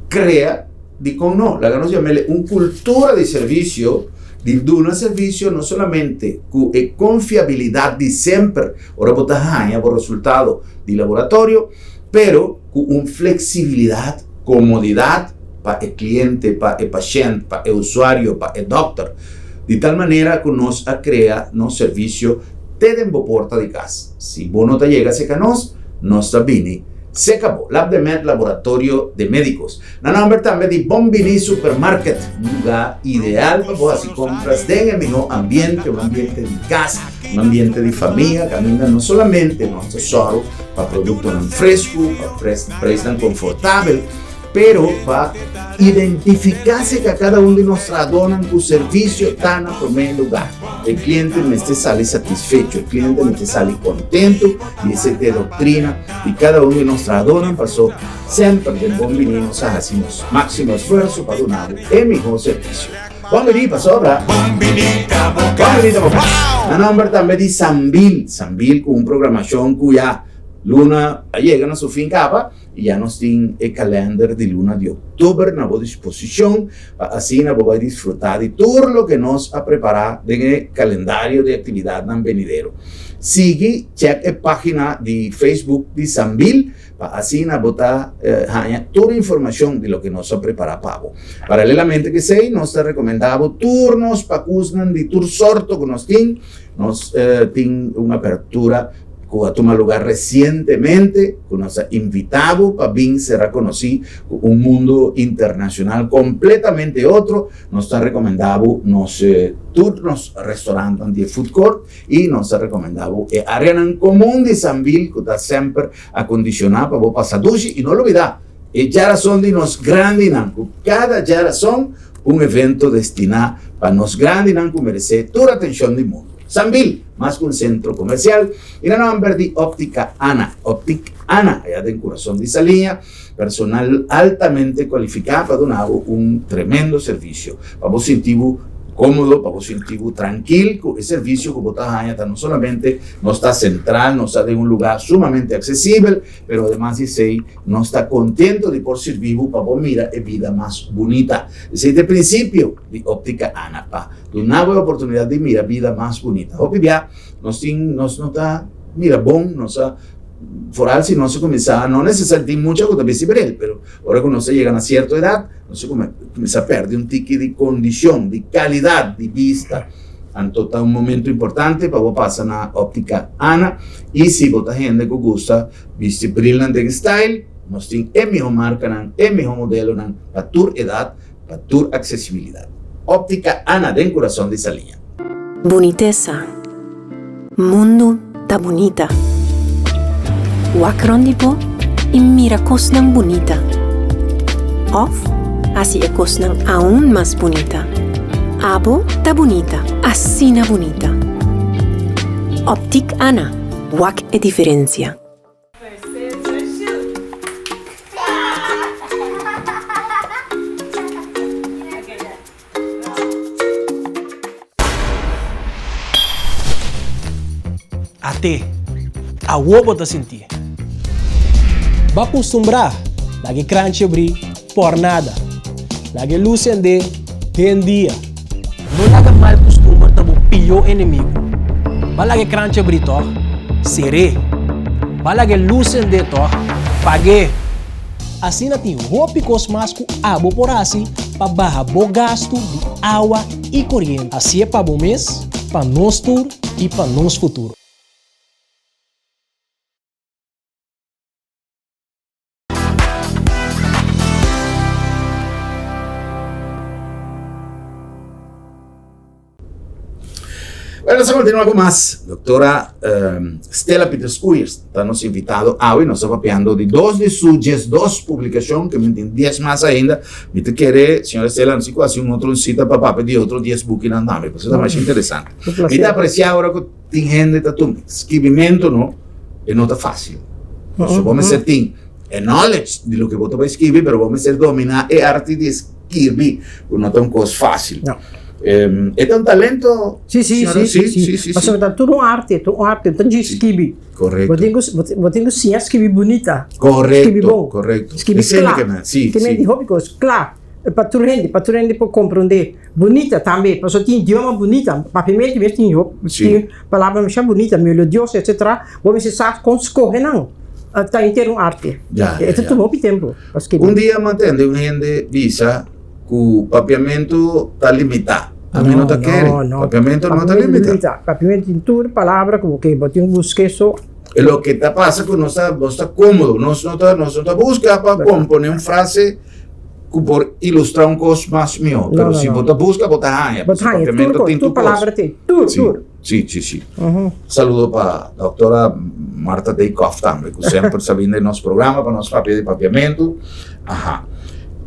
krea. Dikon no? Laga nos yam'el un kultura di servisio, di duna servisio no solamente ku e konfiabilidat di semper ora bo ta haña bo resultado di laboratorio, pero ku un fleksibilidat, komodidat pa e kliente, pa e pashènt, pa e usuario, pa e dòkter, di tal manera ku nos a krea nos servisio te den bo porta di kas. Si bo no ta yega serka nos, nos ta bini serka bo. Labdemed Laboratorio de Médicos. Na nomber tambe di Bon Bini Supermarket, un lugá ideal pa bo hasi kompras den e mihó ambiente, un ambiente di kas, un ambiente di famia, kaminda no solamente nos ta sòru pa produktonan fresku, pa preisnan konfortabel, pero pa identifiká serka kada un di nos trahadónan ku servisio ta na promé lugá. E kliente mester sali satisfecho, e kliente mester sali kontentu di esei ta e doktrina di kada un di nos trahadónan, paso. Semper den Bon Bini nos a hasi nos máksimo esfuerso pa duna bo e mihó servisio. Bon Bini pasobra Bon Bini ta bo kas. Na nòmber tambe di Sambil, Sambil ku un programashon ku ya luna a yega na su fin kaba i ya nos tin e kalènder di luna di òktober na bo disposishon pa asina bo bai disfrutá di tur loke nos a prepará den e kalendario di aktividatnan benidero. Sigui chèk e página di Facebook di Sambil pa asina bo ta haña tur informashon di loke nos a prepará pa bo. Paralelamente ku esei nos ta rekomendá bo tur nos pakusnan di tur sorto ku nos tin. Nos tin un apertura ku a tuma lugar resientemente ku nos a invitá bo pa bin sera konosí ku un mundu internashonal kompletamente otro. Nos ta rekomendá bo nos tur nos restorantnan di e food court i nos ta rekomendá bo e áreanan komun di Sambil ku ta semper akondishoná pa bo pasa dushi i no lubidá e djarason di nos grandinan ku kada djarason Un evento destiná pa nos grandinan ku meresé tur atenshon di mundu. Sambil, mas ku un sentro komersial, i na nòmber di Óptica Ana, Optic Ana, ayá den kurason di Saliña, personal altamente kualifiká pa duna bo un tremendo servisio, pa bo sinti bo kómodo, pa bo sinti bo trankil ku e servisio ku bo ta haña ta no solamente nos ta sentral, nos ta den un lugá sumamente aksesibel, pero ademas di esei, Nos ta contento di por sirbi bo pa bo mira e bida mas bunita. Esei ta e principio di Optica Ana, pa duna bo e oportunidad di mira bida mas bunita. Hopi bia nos tin, nos no ta mira bon, nos a, foral si nos a cuminsa, no necesar tin mucha cu ta bisti bril, pero ora cu nos a yega na cierto edad, nos a cuminsa perde un tiki di condicion, di calidad di bista. Anto ta un momento importante pa bo pasa na Optica Ana y si bo ta hende cu gusta Bisti brilnan den style, nos tin e miho markanan, e miho modelonan pa tur edat, pa tur aksesibilidat. Optica Ana den kurason di Saliña. Bunitesa. Mundu ta bunita. Wak rond di bo i mira kosnan bunita. Òf hasi e kosnan aun mas bunita. Abo ta bunita, asina bunita. Optic Ana. Wak e diferencia. At'é, awor bo ta sintié. Bo a kustumbrá laga e kranchi abrí por nada. Laga e lus sendé den dia. No laga mal kustumber ta bo pió enemigu. Ba laga e kranchi abrí tòg? Ser'é. Ba laga e lus sendé tòg? Pag'é. Asina tin hopi kos mas ku abo por hasi pa baha bo gastu di awa i koriente. Hasié pa bo mes, pa nos tur i pa nos futuro. Bueno, nos a continua cu mas. Doctora Stella Peters Koeiers ta nos invitado awe. Nos ta papiando di dos di su diesdos publicacion, que men tin dies mas ainda. Mi ta kere, señora Stella, no si cu haci un otro cita pa papia di otro dies bukinan tambe, pasobra ta masha interesante. Mi ta aprecia ora cu Tin hende ta tuma skibimento no, e no ta fácil. So bo mester tin e knowledge di loke bo ta bai skibi, pero bo mester dominá e arte di skirbi, ku no ta un kos fácil. No. E ta un talento? Sí, sí, señora? sí, Sí, sí, sí, Pasobra sí. ta tur un arte, tur un arte, no ta djis skibi. Korekto. Bo tin ku, bo tin ku siña skibi bunita. Korekto, Skibi bon. korekto. Skibi Esei mi kla. ke men, sí, Ke men sí. di hopi kos, kla. Pa tur hende, pa tur hende por komprondé. Bunita tambe, pasobra tin idioma bunita. Papiamentu mes tin tin palabra masha bunita, melodioso etcetera. Bo mester sa kon skohe nan. Ta henter un arte. Ya, E ta ya. tuma hopi tempu pa skibi. Un dia mi a tende un hende bisa ku papiamentu ta limitá. Ami no ta kere. No, no. Papiamentu no ta limitá. Papiamentu tin tur palabra ku bo ke. Bo tin ku busk'é so. E loke ta pasa ku nos ta nos ta kómodo. Nos no ta nos no ta buska pa komponé un frase. Ku por ilustrá un kos mas mihó. No, Pero no, si no. bo ta buska, bo ta haña. Bo ta haña tur Papiamento kos, tin tur tur kos. palabra tin, tur, Sí, tur. sí, sí, sí. Saludo pa doktora Martha Dijkhoff tambe, ku semper sa bini den nos programa pa nos papia di papiamentu. Aha.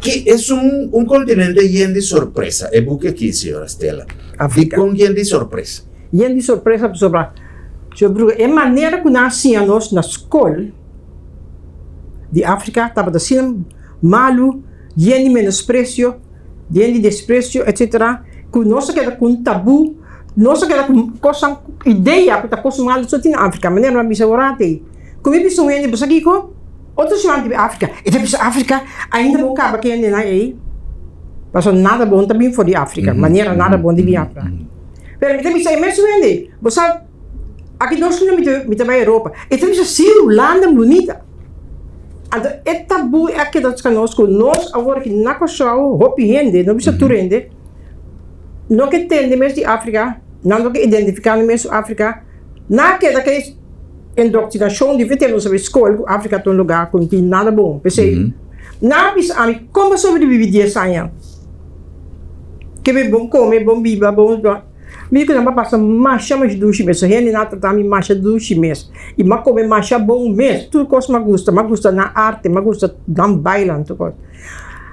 Ki es un, un kontinente yen di sorpresa, e buki aki, señora Stella. Afrika. Dikon yen di sorpresa? Yen di sorpresa pasobra, pasobra e manera ku nan a siña nos na skol di Afrika tabata asina malu, yen di menospresio, yen di despresio, etcetera, ku nos a keda ku un tabú, nos a keda ku kosnan, idea ku ta kos malu so tin na Afrika. Manera mi a bisa ora atei, ku mi bisa un hende, bo sa kiko? Otro siman di Afrika, e ta bisa Afrika, ainda bo kaba ku hendenan ei, pasobra nada bon ta bin for di Afrika, manera nada bon di bin Afrika. Pero mi ta bisa e mesun hende, bo sa. Aki nos luna mi ta bai Europa. E ta bisa, Si, Hulanda bunita. Anto e tabú a keda ska nos ku nos awor aki na Kòrsou hopi hende, no bisa tur hende, no ke tende mes di Afrika, nan no ke identifiká nan mes ku Afrika, nan a keda ku e indoctrinacion di vete nos a bai skol ku Afrika ta un lugá ku no tin nada bon. P'esei nan a bisa ami, kon bo sobreviví dies aña? Ke bon kome, bon biba, bon. Mi ku nan a pasa masha masha dushi mes. Hende nan a trata mi masha dushi mes. I mi a kome masha bon mes. Tur kos mi a gusta. Mi a gusta nan arte, mi a gusta nan bailan, tur kos.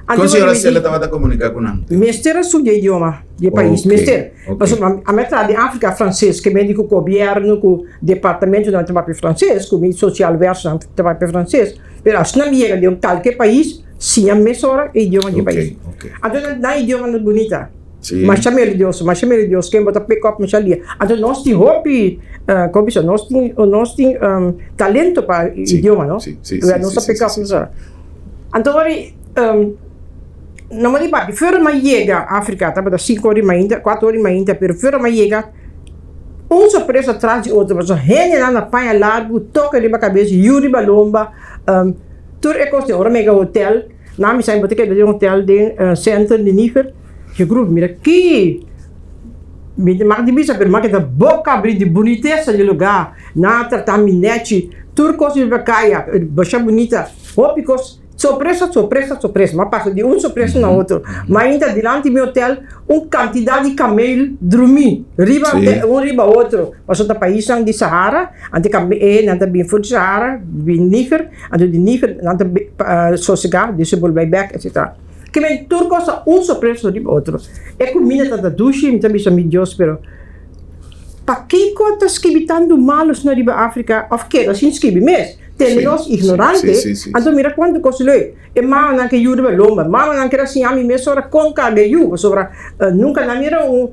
Kon señora Stella tabata komunika ku nan? Mester a studia idioma di e pais. Mester. Pasobra ami a traha den Afrika franses, ke mende ku gobièrnu, ku departamentonan ta papia franses, ku mi socialwerknan ta papia franses. Pero asina mi yega den un kalke pais, siña mesora e idioma di e pais. Anto nan idioma ta bunita. Masha melodioso, masha melodioso, ken bo ta pick up masha lia. Anto nos tin hopi, como bisa, nos tin, nos tin talento pa idioma, no? Nos ta pick up mesora. Anto ora no mi papia, fuera mi a yega Africa tabata sinku ora di mainta, kuater ora di mainta, pero fuera mi a yega un sorpresa tras di otro, pasobra hendenan na paña largu, toke riba kabes, yu riba lomba, tur e kos. Ora mi yega hotel. Nan mi sa bo ta keda den hotel den center di Niger. Dje grup mira ki mi ta mak di bisa pero mi a keda boka abri di bunitesa di lugar. Nan a trata mi nechi tur kos riba kaya basha bunita hopi kos sorpresa sorpresa sorpresa mi a pasa di un sorpresa na otro. Mi a intra dilanti mi hotel un kantidat di kamel drumi riba un riba otro pasobra ta paisnan di Sahara anto e nan ta bin for di Sahara bin Niger. Anto di Níger nan ta sosegá, di su bolbe bèk, etsetera. Ke men tur kos ta un sorpresa riba otro. E kuminda ta ta dushi, mi ta bisa mi Dios, pero pakiko ta skibi tantu malu asina riba Afrika òf keda sin skibi mes? Tende nos ignorante, anto mira kuantu kos leuk. E mamanan ke yu riba lomba, mamanan keda siña mi mesora kon karga e yu, pasobra nunka nan mira un.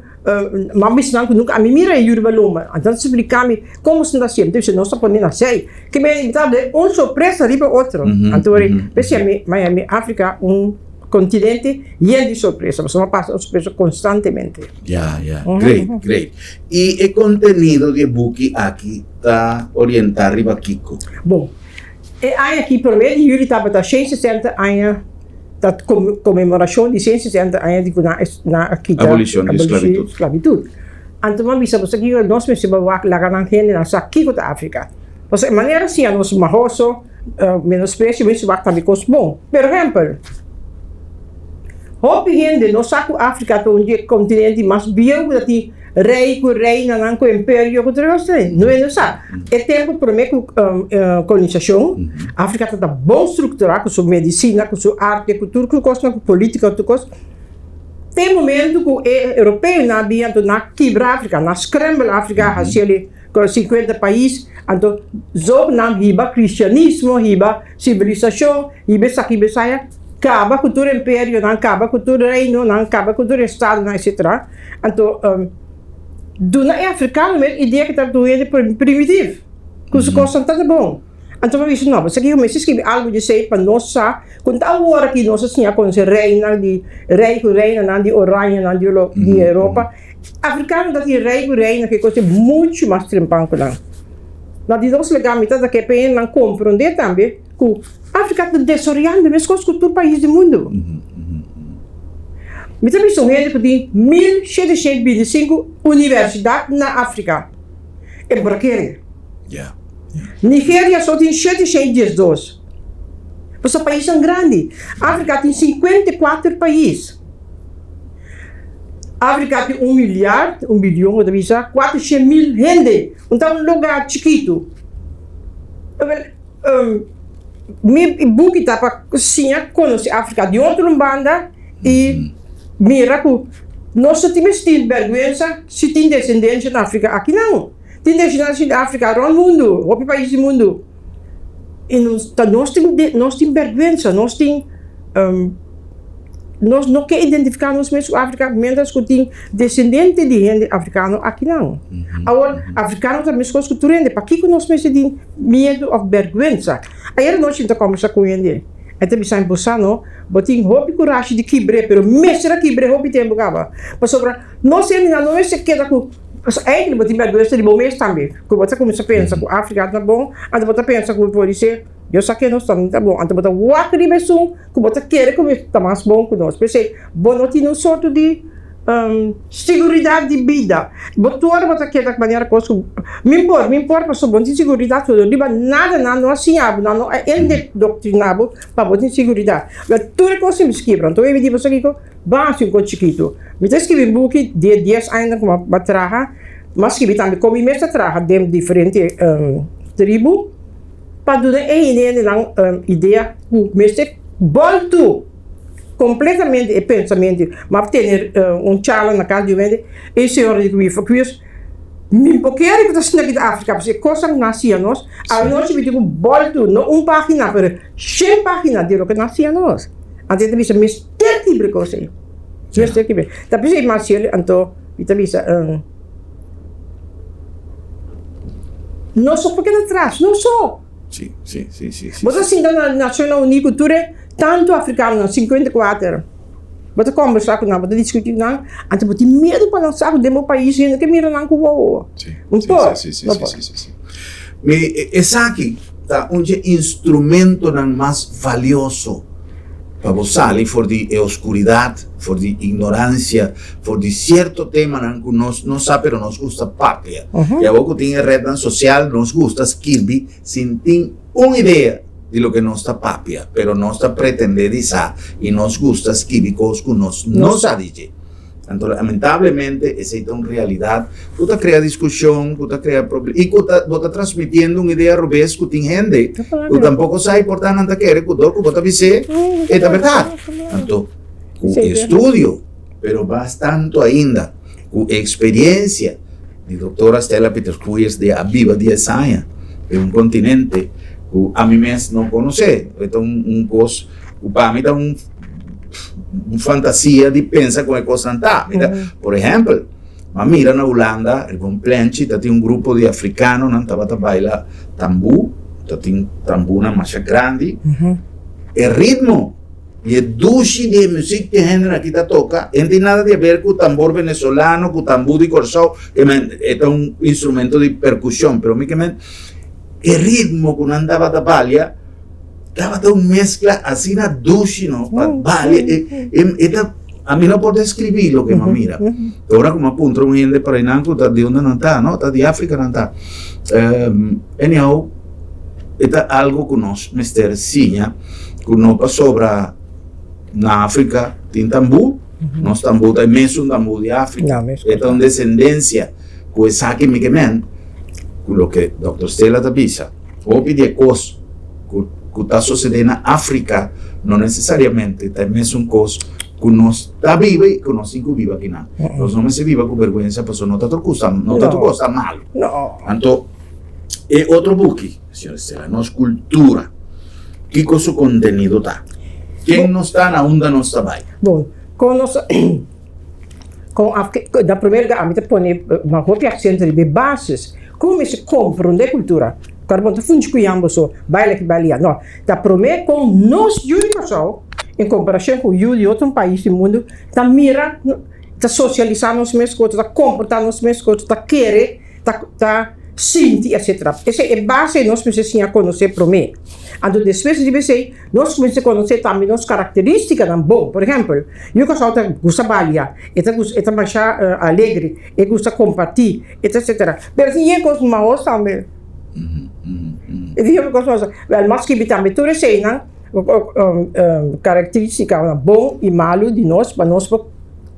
M'a bisa nan ku nunka ami mira e yu riba lomba. Anto nan ta splika mi komo esnan ta hasié. Mi ta bisa nos ta pone na sei. Ke mi ta den un sorpresa riba otro. Anto p'esei mi Miami Afrika un kontinente yen di sorpresa pasobra mi a pasa un sorpresa konstantemente. Ya, ya. Great, great. I e kontenido di e buki aki ta orientá riba kiko? Bon, e aña aki promé di yüli tabata 160 aña. Ta konmemorashon di 160 aña di ku nan a kita Abolishon di sklabitut. sklabitut. Anto mi a bisa boso kiko nos mester bai wak laga nan hendenan sa kiko ta Afrika. Pasobra e manera siña nos mahoso, menospresio, mester wak tambe kos bon. Por ehèmpel, hopi hende no sa ku Afrika ta un di e kontinente mas bieu ku ta tin Rei ku reinanan ku imperio ku tur e kos ei. No hende sa. E tempu promé ku kolonisashon, Afrika tabata bon strukturá ku su medisina, ku su arte, ku tur ku kosnan, ku politika, tur kos. Te momentu ku e europeonan a bin anto nan a kibra Afrika, nan a scramble Afrika, hasi el 50 pais, anto zo nan hiba kristianismo, hiba sivilisashon, hiba esaki, hiba esaya, kaba ku tur imperionan, kaba ku tur reinonan, kaba ku tur estadonan, etsetera. Anto duna e afrikano mes idea ku ta un hende primitif, ku su kosnan ta bon. Anto mi a bisa no, esaki yo mester skibi algu di esei pa nos sa ku ta awor aki nos a siña konosé reinan di rei ku reinanan di oranjenan di di Europa. Afrikano ta tin rei ku reina ku e kos muchu mas trempan ku nan. Na di dos lugar mi ta ke pa e nan komprondé tambe ku Afrika ta desaroyando meskos ku tur pais di mundu. Mi ta bisa un hende ku tin 1725 universidat na Afrika. E por a kere. Nigeria so tin 712. Pasobra paisnan grandi. Afrika tin 54 pais. Afrika tin un milyard, un bilyon bo ta bisa, 400 mil hende. Un ta un lugar chikitu. Mi buki ta pa siña konosé Afrika di otro un banda i mira ku nos no tin mester bèrgwensa si tin desendensia na Afrika aki nan. Tin desendensia di Afrika rònt mundu, hopi pais di mundu. I nos ta nos tin nos tin bèrgwensa, nos tin nos no ke identifiká nos mes ku Afrika miéntras ku tin desendente di hende afrikano akinan. Awor, afrikano ta meskos ku tur hende, pakiko nos mester tin miedu òf bèrgwensa? Ayer anochi mi ta kòmbersá ku un hende, e ta bisa mi, Bo sa no, bo tin hopi kurashi di kibr'é, pero mester a kibr'é hopi tempu kaba, pasobra nos hendenan no mester keda ku. Pasobra eigenlijk bo tin bèrgwensa di bo mes tambe, ku bo ta kuminsá pensa ku Afrika ta bon, anto bo ta pensa ku podisé Dios sa ke nos tambe ta bon, anto bo ta wak riba esun ku bo ta kere ku ta mas bon ku nos. P'esei bo no tin un sorto di siguridat di bida. Bo tur ora bo ta keda manera kos ku mi por, mi por pasobra bo no tin siguridat riba nada, nan no a siña bo, nan no a indoctrina bo pa bo tin siguridat. Tur e kos tin kibra. Anto mi di bo sa kiko? Ban hasi un kos chikitu. Mi ta skibi buki di e dies añanan ku mi a traha. Mi a skibi tambe kon mi mes ta traha den diferente tribu pa duna e hendenan idea ku mester bòltu kompletamente e pensamentu. Mi a tene un charla na kas di un hende, e señora di ku mi Verkuis, mi por kere ku ta asina aki ta Afrika pasobra e kosnan ku nan a siña nos, anochi mi tin ku bòltu no un pagina pero shen pagina di loke nan a siña nos. Anto e ta bisa mester kibra e kos ei. Mester kibra. Ta p'esei Marcelo anto mi ta bisa nos so por keda atras, nos so. Si, si, si, si, si. Bo ta sinta na Nacionnan Uní ku tur e tantu afrikanonan, 54. Bo ta kombersá ku nan, bo ta diskutí ku nan, anto bo tin miedu pa nan sa ku den bo pais hende ke mira nan ku wowo. Si, No si, por, si, si, no si, por. si, si, si. Mi esaki ta un dje instrumentonan mas valioso pa bo sali for di e oscuridat, for di ignorancia, for di cierto temanan cu nos no sa pero nos gusta papia. Y awor cu tin e rednan social nos gusta skirbi sin tin un idea di loke nos ta papia, pero nos ta pretende di sa y nos gusta skibi cos cu nos no sa di dje. Anto lamentablemente esei ta un realidad cu ta crea discusion, cu ta crea problema y cu ta bo ta transmitiendo un idea robes cu tin hende cu tampoco sa y por ta nan ta kere cu dor cu bo ta bis'é e ta berdad. Anto cu estudio, pero mas tanto ainda cu experiencia di doctora Stella Pietersz-Kruijers di a biba dies aña den un continente cu ami mes no conoce, e ta un cos cu pa mi ta un un fantasia di pensa con e cosnan ta. Mi ta, por ehempel, m'a mira na Hulanda riba un plenchi ta tin un grupo di africanonan tabata baila tambú, ta tin tambúnan masha grandi. E ritmo y e dushi di e muziek di e hendenan aki ta toca e no tin nada di haber cu tambor venezolano, cu tambú di Corsou, ke men e ta un instrumento di percusion, pero mi ke men e ritmo cu nan tabata balia Tabata un mezcla asina dushi no pa bale e e e ta ami no por describi loke mi a mira. Ora ku mi a puntra un hende por einan ku ta di unda nan ta no ta di Africa nan ta. Anyhow e ta algo ku nos mester siña ku no pasobra na Africa tin tambú nos tambú ta e mesun tambú di Africa e ta un desendencia ku esaki mi ke men ku loke Doctor Stella ta bisa. Hopi di e kos ku ku ta sosede na Afrika no nesesariamente ta e mesun kos ku nos ta biba i ku nos tin ku biba akinan. Nos no mester biba ku bergwensa pasobra no ta tur kos ta no ta tur kos ta malu. Anto e otro buki, señora Estela, Nos Kultura, kiko su kontenido ta? Ken nos ta, na unda nos ta bai? Bon, kon nos Kon af ke na primer lugar ami ta pone ma hopi aksento riba e basis kon mester komprondé kultura. Kòrda bo no ta funchi ku yambo so baila aki baila ya no. Ta promé kon nos yu di Kòrsou en komparashon ku yu di otro pais di mundu ta mira ta sosialisá nos mes ku otro ta komportá nos mes ku otro ta kere ta ta sinti etsetera. Esei e base nos mester siña konosé promé. Anto despues riba esei Nos mester konosé tambe nos karakterístikanan bon. Por ehèmpel, yu kòrsou ta gusta balia, e ta gusta, e ta masha alegre, e gusta kompartí, etsetera. Pero tin yen kos mahos tambe. E tin yen kos mahos. Wèl, mas skibi tambe tur eseinan karakterístikanan bon i malu di nos pa nos por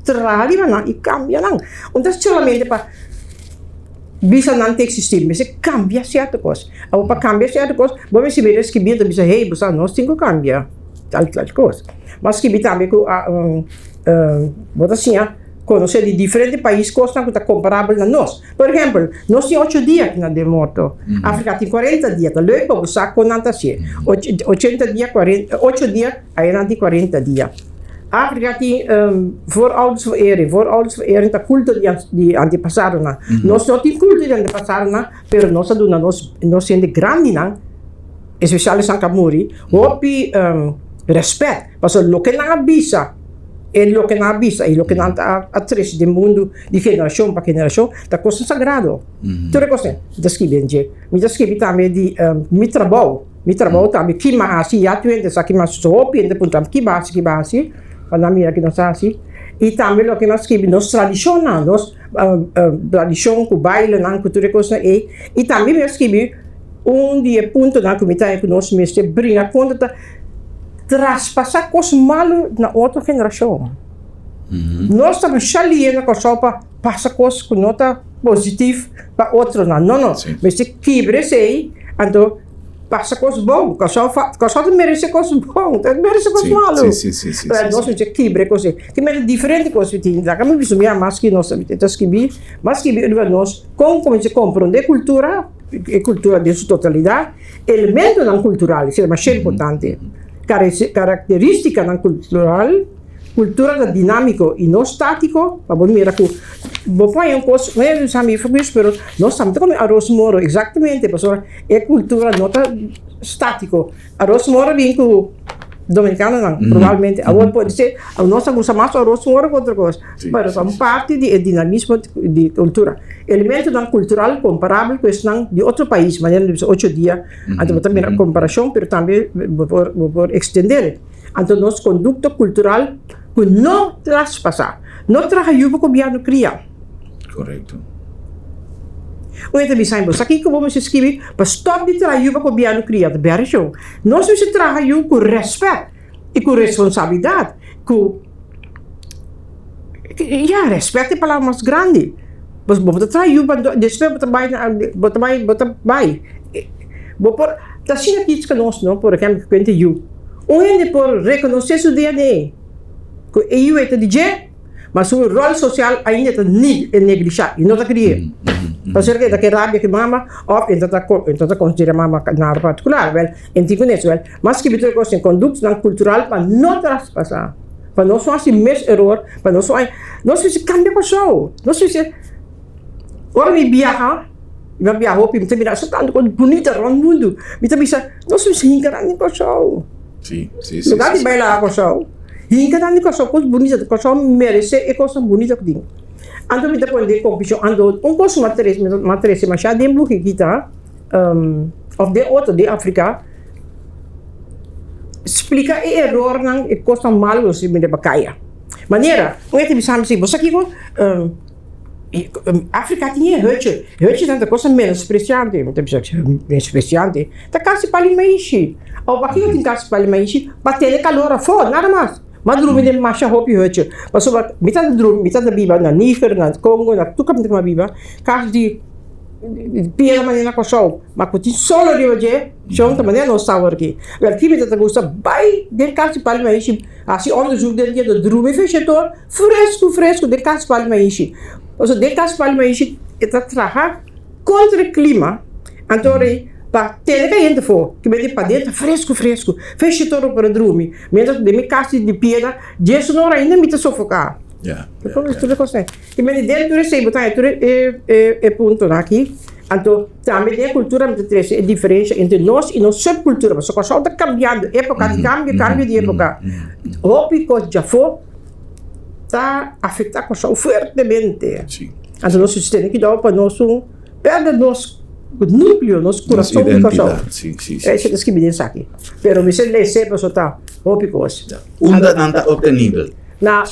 traha riba nan i kambia nan. No ta solamente pa Bisa nan ta existi, mester cambia cierto cos. Awor pa cambia cierto cos, bo mester mira escribi ta bisa hey bo sa nos tin cu cambia tal tal cos. Bo a scribi tambe cu bo ta siña conoce di diferente pais cosnan cu ta comparabel na nos. Por ehempel, nos tin ocho dia aki na den morto, Africa tin cuarenta dia, ta leuk pa bo sa con nan ta hacié. Ochenta dia, ocho dia, aya nan tin cuarenta dia. Afrika tin vooroudersverering. Vooroudersverering ta kulto di antepasadonan. Nos no tin kulto di antepasadonan, pero nos ta duna nos nos hende grandinan, espesial esnan ku a muri, hopi rèspèt. Pasobra loke nan a bisa. E loke nan a bisa i loke nan a trese den mundu di generashon pa generashon ta kosnan sagrado. Tur e kosnan mi ta skibi den dje. Mi ta skibi tambe di mi trabou, mi trabou tambe ki mi a hasi ya tur hende sa ki mi a hasi. Hopi hende puntra mi ki bo a hasi, ki bo a hasi, pa nan mira ki nos a hasi. I tambe loke mi a skibi nos tradishonnan, nos tradishon ku bailenan ku tur e kosnan ei. I tambe mi a skibi un di e puntonan ku mi ta haña ku nos mester bringa kontra ta traspasá kos malu na otro generashon. Nos ta masha lié na Kòrsou pa pasa kos ku no ta positif pa otronan. No, no. Mester kibra esei, anto pasa kos bon. Kòrsou Kòrsou ta meresé kos bon, ta meresé kos malu. Pero nos mester kibra e kos ei. Tin mester diferente kos mi tin. Laga mi bisa mi a mas ki nos ta skibí, mas skibí riba nos kon kuminsá komprondé kultura, e kultura den su totalidat. Elementonan kultural, esei ta masha importante. Karakteristikanan kultural, kultura ta dinámiko i no státiko, pa bo mira ku bo por haña un kos, un hende bisa mi Fabrice, pero nos tambe ta kome aros moro, eksaktamente, pasobra e kultura no ta státiko. Aros moro bin ku dominikanonan, probablemente. Awor pode ser, nos ta gusta mas aros moro ku otro kos, pero ta un parti di e dinamismo di kultura. Elementonan kultural komparabel ku esnan di otro pais, manera di bisa ocho dia, anto bo ta mira komparashon, pero tambe bo por bo por ekstender. Anto nos kondukta kultural ku no traspasá, no traha yu pa gobièrnu kria. Korekto. Un hende ta bisa bo, sa kiko bo mester skibi pa stòp di traha yu pa gobièrnu kria? Ta bèrdè shon. Nos mester traha yu ku rèspèt i ku responsabilidat, ku, ya, rèspèt ta e palabra mas grandi. Bo bo ta traha yu pa despues bo ta bai na, bo ta bai, bo ta bai. Bo por, ta asina kichi ku nos no, por ehèmpel ku kuenta yu. Un hende por rekonosé su DNA, ku e yu ei ta di dje. Ma su rol social ainda ta neglishá i no ta kri'é. Pasobra e ta ke rabia ku mama òf e ta e ta konsiderá mama nada partikular. Wèl, e tin ku nes. Wèl, mas skibi tur e kos den konduktanan kultural pa no traspasá, pa nos no hasi mes eror, pa nos no nos mester kambia Kòrsou. Nos mester, ora mi biaha, mi a biaha hopi, mi ta mira asina tantu kos bunita rònt mundu, mi ta bisa nos mester hinka nan den Kòrsou. Sí, sí, sí. Lugar di baila na Kòrsou. Hinka nan di Kòrsou kos bunita. Kòrsou meresé e kosnan bunita ku tin. Anto mi ta pone den konklushon, anto un kos ku mi a trese, mi a trese masha den Bujikita òf den otro, den Afrika, splika e erornan, e kosnan malu ku nos tin riba kaya. Manera, un hende ta bisa mi si, bo sa kiko? Afrika tin e hutje, hutjenan ta cosa menospreciante, mi ta bisa menospreciante, ta kasi pali maishi, o pakiko tin kasi pali maishi, pa tene calor afo, nada mas, m'a drumi den masha hopi hutje, pasobra mi ta drumi, mi ta biba na Niger, na Congo, na tur kaminda ku mi a biba, kas di piedra manera na Kòrsou, ma ku tin solo riba dje, shon ta manera nos ta awor aki, wèl ki mi ta gusta bai den kas di pali maishi, hasi onderzoek den dje, drumi fechetor. Fresku fresku den kas pali maishi. Pasobra den kas pali maishi e ta traha kontra e klima, anto rei pa tene kayente afó, ke bende paden ta fresku fresku, feshi tur por a drumi, mientras ku den mi kas di piedra dies un ora ainda mi ta sofoká. Tur e kosnan. Ke bende den tur esei bo ta haña tur e puntonan aki. Anto tambe den e kultura mi ta trese e diferensha entre nos i nos subkultura, pasobra Kòrsou ta kambiando, epoka di kambio, kambio di epoka. Hopi kos djafó. ta afecta Kòrsou fuertemente. Anto nos mester tene kuidou pa nos no pèrdè nos núkleo, nos kurason di Kòrsou. Esei ta skibi den esaki. Pero mi mester lese pasobra ta hopi kos. Unda nan ta optenibel? Na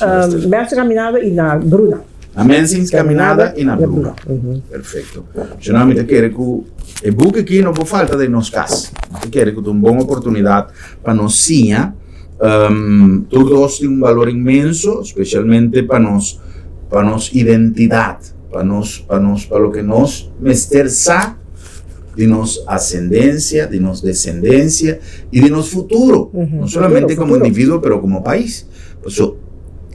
Mensen Caminada i na Bruna. Na Mensen Caminada i na Bruna. Perfecto. Shona mi ta kere ku e buki aki no por falta den nos kas. Mi ta kere ku ta un bon oportunidat pa nos siña. Tur dos tin un balor inmenso, specialmente pa nos, pa nos identidad, pa nos, pa nos, pa loke nos mester sa di nos ascendencia, di nos descendencia y di nos futuro, no solamente como individuo, pero como pais. Paso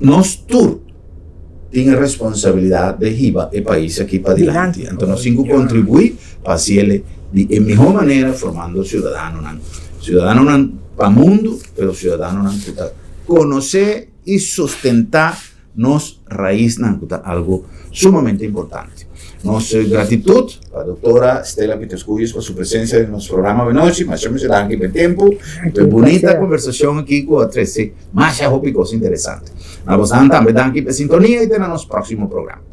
nos tur tin e responsabilidad de hiba e pais aki padilanti. Anto nos tin cu contribui pa haciele di e miho manera formando ciudadanonan. Ciudadanonan pa mundo, pero ciudadanonan cu ta conoce y sustenta nos raiznan cu ta algo sumamente importante. Nos gratitud pa Doctora Stella Pietersz-Cuyes pa su presencia den nos programa awenochi. Masha masha danki pa e tempo y pa e bunita conversacion aki cu a trece masha hopi cos interesante. Na bosnan tambe danki pa e sintonia y te na nos proximo programa.